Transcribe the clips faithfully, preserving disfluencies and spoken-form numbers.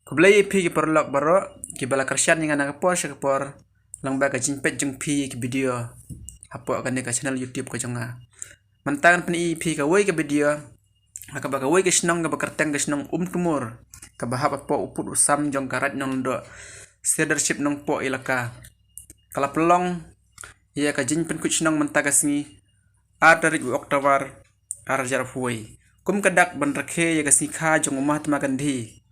Khublei ïa phi ki paralok baroh kiba la kyrshan ïa nga na ka por sha ka por lyngba ka jingpeit jong phi ïa ki video hapoh kane ka channel YouTube ka jong nga. Mynta ngan pyni ïa phi kawei ka video ha kaba kawei ka shnong kaba kyrteng ka shnong Umtumur, kaba hap hapoh u pud u sam jong ka Raid Nongdoh, Sirdarship Nongpoh Elaka, ka la pynlong ïa ka jingpynkhuid shnong mynta ka sngi, ar tarik u October, ar hajar arphew wei, kum ka dak ban rakhe ïa ka sngi kha jong u Mahatma Gandhi.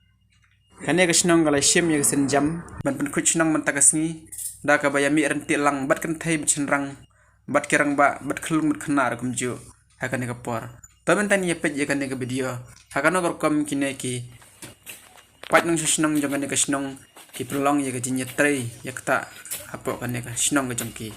Kane ka shnong ka la shim ïa ka sienjam ban pynkhuid shnong mynta ka sngi, da kaba ïa mih ryntih lang bad kynthei bad shynrang, bad ki rangbah, bad khyllung bad khynnah ruh kumjuh ha kane ka por. To mynta ngin ïa peit ïa kane ka video ha kano ka rukom kine ki paid nongshong shnong jong kane ka shnong ki pynlong ïa ka jingïatrei ïa kata hapoh kane ka shnong ka jong ki.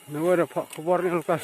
Nang ora phah khubor ni, Lukas.